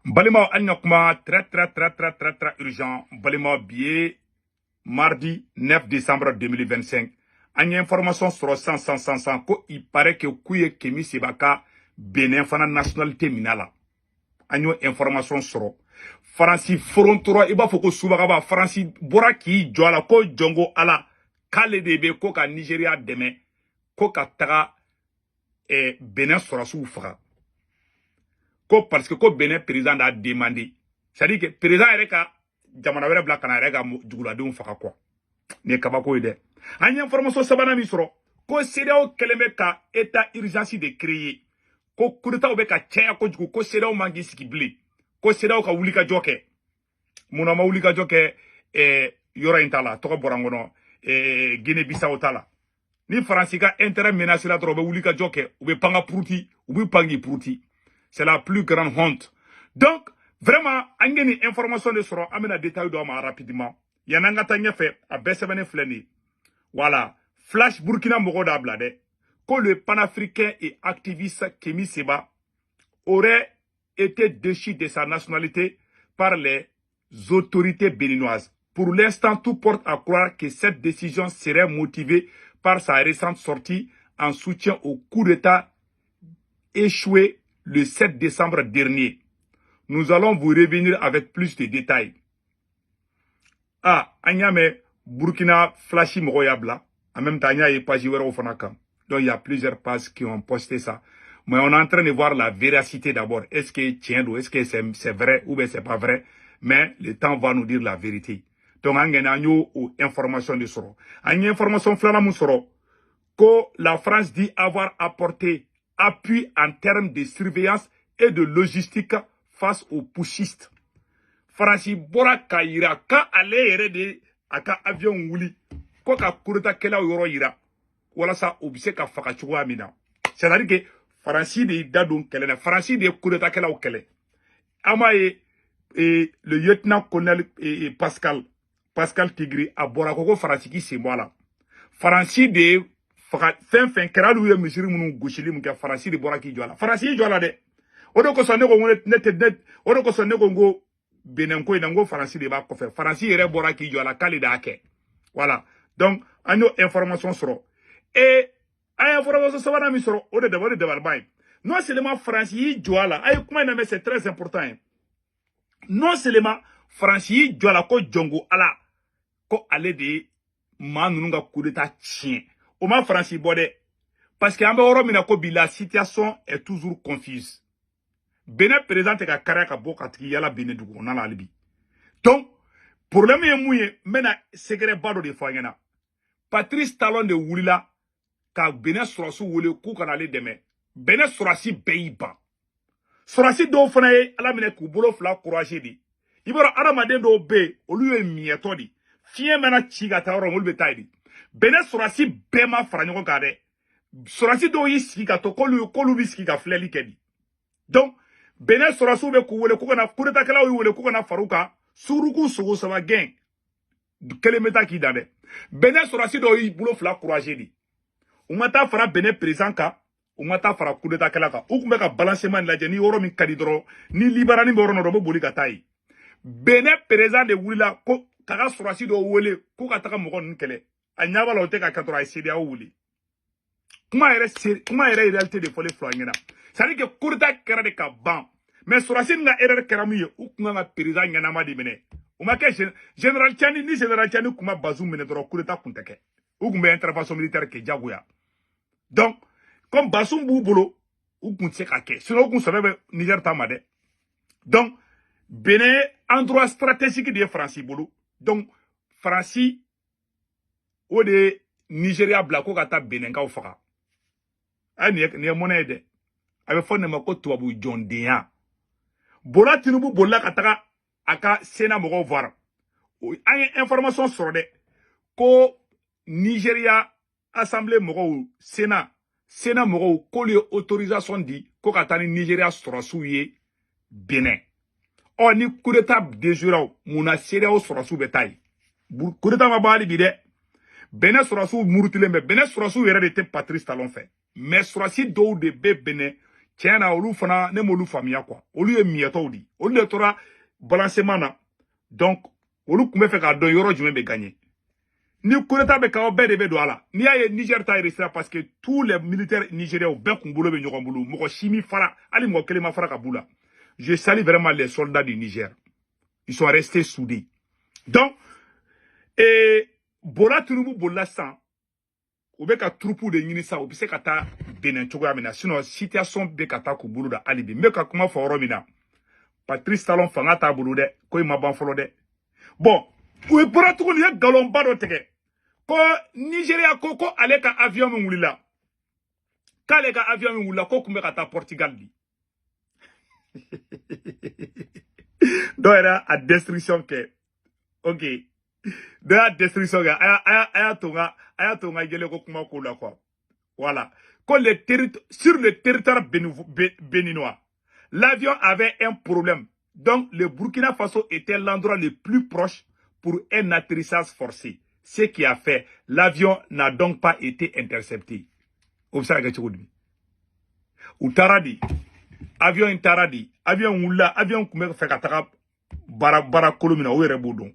Balimaw, an ka kuma très très très très très très urgent. Balimaw, bi ye mardi 9 décembre 2025. An ye information sɔrɔ san san san san ko il paraît que k'u ye Kemi Seba ka Benin fana nationalité minɛ la. An y'o information sɔrɔ. Faransi forontora, i b'a fɔ ko subagaba. Faransi bɔra k'i jɔ a la ko jɔnko Ala k'ale de bɛ ko ka Nigéria dɛmɛ ko ka taga Benin sɔrɔsiw faga, ko parce que ko Benin président d'a demandé, c'est à dire que président yɛrɛ ka jamana wɛrɛ bila ka na yɛrɛ ka juguladenw faga quoi. Nin ye kabako ye dɛ. An ye information sabanan min sɔrɔ, ko CEDEAO kɛlen bɛ ka état urgence de créer, ko coup d'état bɛ ka caya kojugu, ko CEDEAO man k'i sigi bilen, ko CEDEAO ka wuli ka jɔ kɛ. Munna ma wuli ka jɔ kɛ? Yɔrɔ in t'a la, tɔgɔ bɔra n kɔnɔ, Guinée Bissau t'a la. Ni Faransi ka intérêt menacé la dɔrɔn, u bɛ wuli ka jɔ kɛ, u bɛ pan ka puruti, u bɛ pan k'i puruti. C'est la plus grande honte. Donc vraiment, an ye nin information de sɔrɔ, an bɛna détail dɔ ma rapidement yan'an ka taa ɲɛfɛ. A bɛɛ sɛbɛnnen filɛ nin ye. Voilà, Flash Burkina mɔgɔw d'a bila dɛ, ko le panafricain et activiste Kemi Seba aurait été déchu de sa nationalité par les autorités béninoises. Pour l'instant, tout porte à croire que cette décision serait motivée par sa récente sortie en soutien au coup d'État échoué le 7 décembre dernier. Nous allons vous revenir avec plus de détails. Ah, an y'a mɛn Burkina Flash mɔgɔw y'a bila. En même temps, an y'a ye page wɛrɛw fana kan. Donc, il y a plusieurs pages qui ont posté ça. Mais on est en train de voir la véracité d'abord. Est-ce que tiɲɛ don? Est-ce que c'est vrai ou bien c'est pas vrai? Mais le temps va nous dire la vérité. Donc, an kɔni an y'o o information de sɔrɔ. An ye information filanan mun sɔrɔ, ko la France dit avoir apporté appui en termes de surveillance et de logistique face aux putschistes. Faransi bɔra k'a yira k'ale yɛrɛ de a ka avion wuli ko ka coup d'état kɛlaw yɔrɔ yira walasa u bɛ se ka faga cogoya min na. C'est à dire que Faransi de y'i da don kɛlɛ la, Faransi de ye coup d'état kɛlaw kɛlɛ. An b'a ye le lieutenant colonel Pascal Tigri, a bɔra ko Faransi k'i sen bɔ a la. Faransi de ye faga fɛn fɛn kɛra, hali u ye misiri minnu gosili min kɛ, Faransi de bɔra k'i jɔ a la. Faransi y'i jɔ a la dɛ. O de kosɔn ne ko ne tɛ ne, o de kosɔn ne ko n ko Benin ko in na, n ko Faransi de b'a kɔfɛ. Faransi yɛrɛ bɔra k'i jɔ a la k'ale de y'a kɛ. Voilà, donc an y'o information sɔrɔ. Et an ye information sabanan min sɔrɔ, o de o de dabaliban ye. Non seulement Faransi y'i jɔ a la, a ye kuma in lamɛn, c'est très important ye. Non seulement Faransi y'i jɔ a la ko jɔnko Ala ko ale de ye maa ninnu ka coup d'état tiɲɛ, o ma Faransi bɔ dɛ, parce que an bɛ yɔrɔ min na ko bi, la situation est toujours confuse. Benin président tɛ ka kariya ka bɔ ka tigi yala Benin dugu kɔnɔna la hali bi. Donc problème ye mun ye? N bɛna secret ba dɔ de fɔ an ɲɛna. Patrice Talon de wulila ka Benin sɔrɔsiw wele k'u ka n'ale dɛmɛ. Benin sɔrɔsi bɛɛ y'i ban. Sɔrɔsi dɔw fana ye Ala minɛ k'u bolo fila croiser de. I b'a dɔn, adamaden dɔw bɛ yen, olu ye miɲɛtɔ de. Fiɲɛ mana ci ka taa yɔrɔ min, olu bɛ taa yen de. Benin sɔrɔsi bɛɛ ma fara ɲɔgɔn kan dɛ. Sɔrɔsi dɔw y'i sigi ka to k'olu bɛ sigi ka filɛli kɛ de. Donc Benin sɔrɔsiw bɛ k'u wele k'u kana, coup d'état kɛlaw y'u wele k'u kana far'u kan. Suruku sogo saba gɛn kelen bɛ taa k'i dan dɛ. Benin sɔrɔsi dɔw y'i bolo fila croiser de. U ma taa fara Benin président kan, u ma taa fara coup d'état kɛla kan. U tun bɛ ka balancement lajɛ, ni yɔrɔ min ka di dɔrɔn, ni libarani bɛ yɔrɔ min na dɔrɔn, u bɛ boli ka taa yen. Benin président de wulila ko k'a ka sɔrɔsi dɔw wele k'u ka taga mɔgɔ ninnu kɛlɛ. A ɲɛ b'a la o tɛ ka kɛ dɔrɔn, a ye CEDEAO wele. Kuma yɛrɛ, kuma yɛrɛ réalité de fɔlen filɛ an ɲɛna. C'est à dire que coup d'état kɛra de ka ban. Mais sɔrɔsi nin ka erreur kɛra mun ye? U kun kan ka président ɲɛnama de minɛ. U ma kɛ général Tiani. Ni général Tiani kun ma Bazoum minɛ dɔrɔn, coup d'état kun tɛ kɛ. U kun bɛ intervention militaire kɛ jagoya. Donc comme Bazoum b'u bolo, u kun tɛ se ka kɛ, sinon u kun sɛbɛ bɛ Niger ta ma dɛ. Donc Benin endroit stratégique de ye Faransi bolo. Donc Faransi o de ye Nigéria bila ko ka taa Beninkaw faga. A nin ye mɔnɛ ye dɛ. A bɛ fɔ nin ma ko tubabu jɔndenya. Bola Tinubu bolila ka taga a ka Sénat mɔgɔw voir. An ye information sɔrɔ dɛ ko Nigéria assemblée mɔgɔw, Sénat mɔgɔw, k'olu ye autorisation di ko ka taa ni Nigéria sɔrɔsiw ye Benin. Ɔ ni coup d'état déjouera, mun na CEDEAO sɔrɔsiw bɛ taa yen? Coup d'état ma ban hali bi dɛ. Benin sɔrɔsiw murutilen bɛ. Benin sɔrɔsiw yɛrɛ de tɛ Patrice Talon fɛ, mais sɔrɔsi dɔw de bɛ Benin. Tiɲɛ na, olu fana, ne m'olu faamuya quoi. Olu ye miyɛtɔw de, olu de tora balancement na. Donc olu tun bɛ fɛ k'a dɔn yɔrɔ jumɛn bɛ gagner. Ni coup d'état bɛ kɛ, aw bɛɛ de bɛ don a la. N'i y'a ye Niger ta réussira, parce que tous les militaires nigériens bɛɛ kun bolo bɛ ɲɔgɔn bolo, mɔgɔ si mi fara, hali mɔgɔ kelen ma fara ka b'u la. Je salue vraiment les soldats du Niger, ils sont restés soudés. Donc et Bola Tinubu bolila sisan, u bɛ ka troupe de ɲini sisan, u bɛ se ka taa Benin cogoya min na. Sinon situation bɛ ka taa k'u bolo da hali bi. N bɛ ka kuma fɔ yɔrɔ min na, Patrice Talon fanga t'a bolo dɛ, ko in ma ban fɔlɔ dɛ. Bon, u bɔra tuguni, u ye nkalonba dɔ tigɛ ko Nigeria ko ale ka avion min wulila, k'ale ka avion min wulila, ko kun bɛ ka taa Portugal di. Dɔw yɛrɛ a destruction kɛ. Ok, dɔ y'a destruction kɛ. A y'a to n ka yɛlɛ ko kuma ko la quoi. Voilà, ko le sur le territoire béninois, l'avion avait un problème, donc le Burkina Faso était l'endroit le plus proche pour un atterrissage forcé, ce qui a fait l'avion n'a donc pas été intercepté. O bɛ se ka kɛ cogo di? U taara di, avion in taara di, avion wulila, avion tun bɛ fɛ ka taga baara baara kolo min na, o yɛrɛ b'o dɔn.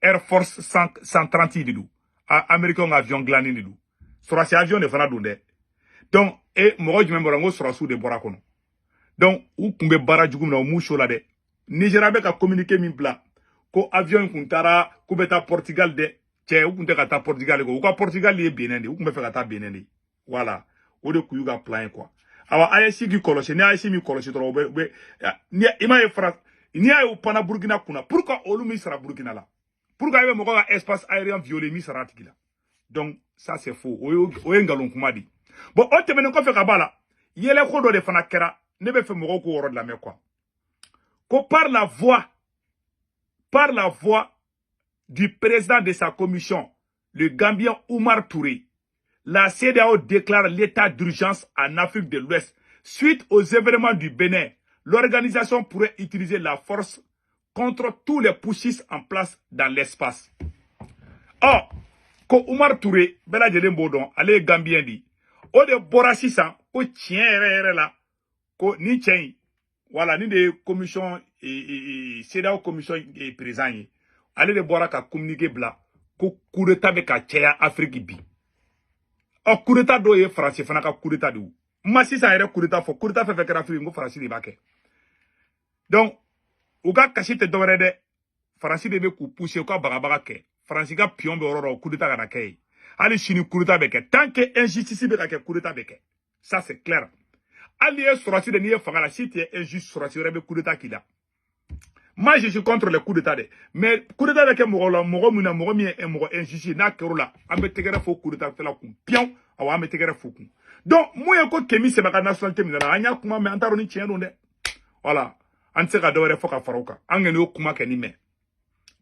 Air Force 130 de don, Américain ka avion dilannen de don, sɔrɔsi avion de fana don dɛ. Donc e mɔgɔ jumɛn bɔra? N ko sɔrɔsiw de bɔra kɔnɔ. Donc u tun bɛ baara jugu min na, u m'u so la dɛ. Nigéria bɛ ka communiqué min bila ko avion in kun taara k'u bɛ taa Portugal dɛ, cɛ, u kun tɛ ka taa Portugal kɔ. U ka Portugal ye Benin de, u kun bɛ fɛ ka taa Benin de. Voilà, o de kun y'u ka plan ye quoi. Awa, AES k'i kɔlɔsi, ni AES m'i kɔlɔsi dɔrɔn, u bɛ ni i m'a ye France, n'i y'a ye u panna Burkina kunna, pourquoi olu m'i sara Burkina la? Pourquoi i bɛ mɔgɔ ka espace aérien violer, m'i sara a tigi la? Donc ça, c'est faux, o ye nkalon kuma de. Bon, o tɛmɛnen kɔfɛ ka bɔ a la, yɛlɛko dɔ de fana kɛra, ne bɛ fɛ mɔgɔw k'o yɔrɔ lamɛn quoi. Ko par la voix du président de sa commission, le Gambien Oumar Touré, la CEDEAO déclare l'état d'urgence en Afrique de l'Ouest. Suite aux événements du Bénin, l'organisation pourrait utiliser la force contre tous les putschistes en place dans l'espace. Or, ko Oumar Touré, bɛɛ lajɛlen b'o dɔn, ale ye Gambien de ye. O de bɔra sisan ko tiɲɛ yɛrɛ yɛrɛ la, ko ni cɛ in, voilà, ni de ye commission CEDEAO commission président ye, ale de bɔra ka communiqué bila ko coup d'état bɛ ka caya Afrique bi. Ɔ, coup d'état dɔw ye Faransi fana ka coup d'état de ye. N ma sisan yɛrɛ coup d'état fɔ, coup d'état fɛn fɛn kɛra Afrique, n ko Faransi de b'a kɛ. Donc u ka kasi tɛ dɔwɛrɛ dɛ, Faransi de bɛ k'u pousser u ka bagabaga kɛ. Faransi ka pion bɛ yɔrɔ dɔ, coup d'état kana kɛ yen. Hali sini coup d'état bɛ kɛ, tant que injustice bɛ ka kɛ, coup d'état bɛ kɛ, ça c'est clair. Hali n'i ye sɔrɔsi de, n'i ye fanga la, si tu es injuste, sɔrɔsi wɛrɛ bɛ coup d'état k'i la. Moi, je suis contre les coups d'état dɛ, mais coup d'état bɛ kɛ mɔgɔ la, mɔgɔ min na, mɔgɔ min ye mɔgɔ injuste, n'a kɛr'o la, an bɛ tɛgɛrɛ fɔ coup d'état kɛla kun pion. Awɔ, an bɛ tɛgɛrɛ fo kun. Donc mun ye ko Kemi Seba ka nationalité minɛ la, an y'a kuma mɛn, an t'a dɔn ni tiɲɛ don dɛ. Voilà, an tɛ se ka dɔ wɛrɛ fɔ ka fara o kan, an kɔni y'o kuma kɛ ni mɛn.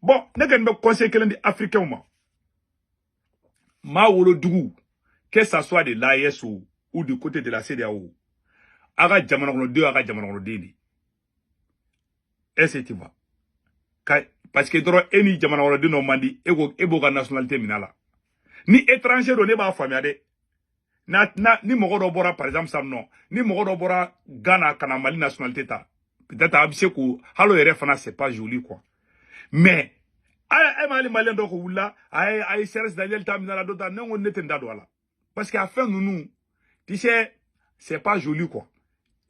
Bon, ne kɔni bɛ conseil kelen di Africains ma: maa wolodugu, que ça soit de l'AES ou du côté de la CEDEAO, a ka jamana kɔnɔden, a ka jamana kɔnɔden de. Est-ce que tu vois ka, parce que dɔrɔn e ni jamana kɔnɔden dɔ man di, e ko e b'o ka nationalité minɛ a la. Ni étranger don, ne b'a faamuya dɛ. Na ni mɔgɔ dɔ bɔra, par exemple sisan nɔ, ni mɔgɔ dɔ bɔra Ghana ka na Mali nationalité ta, peut-être a bɛ se k'o hali o yɛrɛ fana, c'est pas joli quoi. Mais a e ma hali Malien dɔ ko wulila, a ye Serge Daniel ta minɛ la, dɔ ta, ne ko ne tɛ n da don a la, parce que a fɛn ninnu, tu sais, c'est pas joli quoi.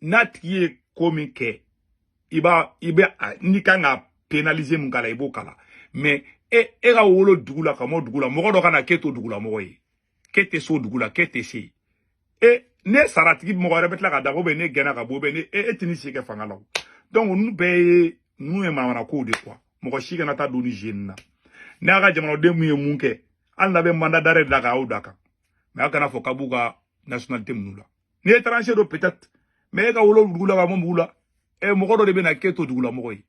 N'a tigi ye ko min kɛ, i b'a i bɛ n'i kan ka pénaliser mun k'a la, i b'o k'a la. Mais e ka wolo dugu la, ka mɔ dugu la, mɔgɔ dɔ ka na k'e to dugulamɔgɔ ye, k'e tɛ se o dugu la, k'e tɛ se e ne sara tigi, mɔgɔ wɛrɛ bɛ tila ka da ko bɛ ne gɛnna ka bɔ bɛ ne e tɛ si kɛ fanga la o. Donc ninnu bɛɛ ye, ninnu ye manamana kow de quoi. Mɔgɔ si kana taa don ni jeune na. N'a ka jamanaden mun ye mun kɛ, hali n'a bɛ mandat d'arrêt da kan, aw da kan, mais a kana fɔ k'a b'u ka nationalité minnu la. Ni étranger don peut-être, mais e ka wolo dugu la ka mɔ dugu la, e mɔgɔ dɔ de bɛ na k'e to dugulamɔgɔ ye,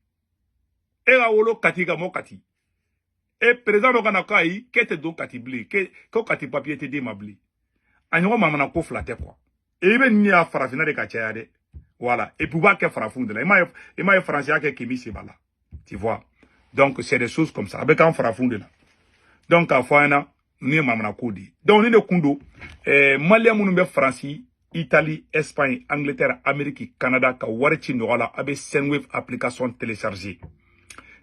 e ka wolo Kati ka mɔ Kati, e président dɔ ka na ko ayi, k'e tɛ don Kati bilen, ko Kati papier tɛ d'e ma bilen. A ɲɔgɔn manamana ko fila tɛ quoi. E i bɛ nin y'a farafinna de ka caya dɛ. Voilà, et puis u b'a kɛ farafinw de la. I m'a ye Faransi y'a kɛ Kemi Seba la, tu vois? Donc c'est des choses comme ça, a bɛ k'an farafinw de la. Donc k'a fɔ an ɲɛna, ninnu ye manamana ko de ye. Donc ni de kun don, Malien minnu bɛ Faransi, Italie, Espagne, Angleterre, Amérique, Canada, ka wari ci nɔgɔya la, a bɛ Sendwave application télécharger.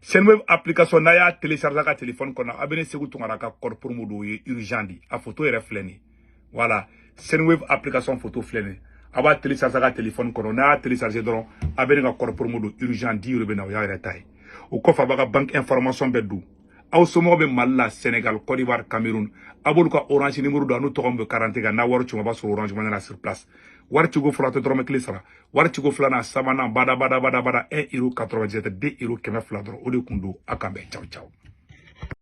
Sendwave application, n'a y'a télécharger a ka téléphone kɔnɔ, a bɛ ne Segu Tunkara ka code promo dɔw ye urgent di. A photo yɛrɛ filɛ nin ye. Voilà, Sendwave application photo filɛ nin ye. A b'a télécharger a ka téléphone kɔnɔ. N'a y'a télécharger dɔrɔn, a bɛ ne ka code promo don urgent, 10 euros bɛ na, o y'a yɛrɛ ta ye. O kɔfɛ, a b'a ka banque information bɛɛ don. Aw somɔgɔw bɛ Mali la, Sénégal, Côte d'Ivoire, Cameroun, a b'olu ka Orange numéro don, a n'u tɔgɔ min bɛ carte kan. N'a wari ci, a b'a sɔrɔ Orange Money na sur place. Wari ciko fɔlɔ tɛ dɔrɔmɛ kelen sara. Wari ciko filanan, sabanan, bada bada bada bada, 1 euro 97, 2 euro 200 dɔrɔn. O de kun don. A kan bɛn, ciao ciao.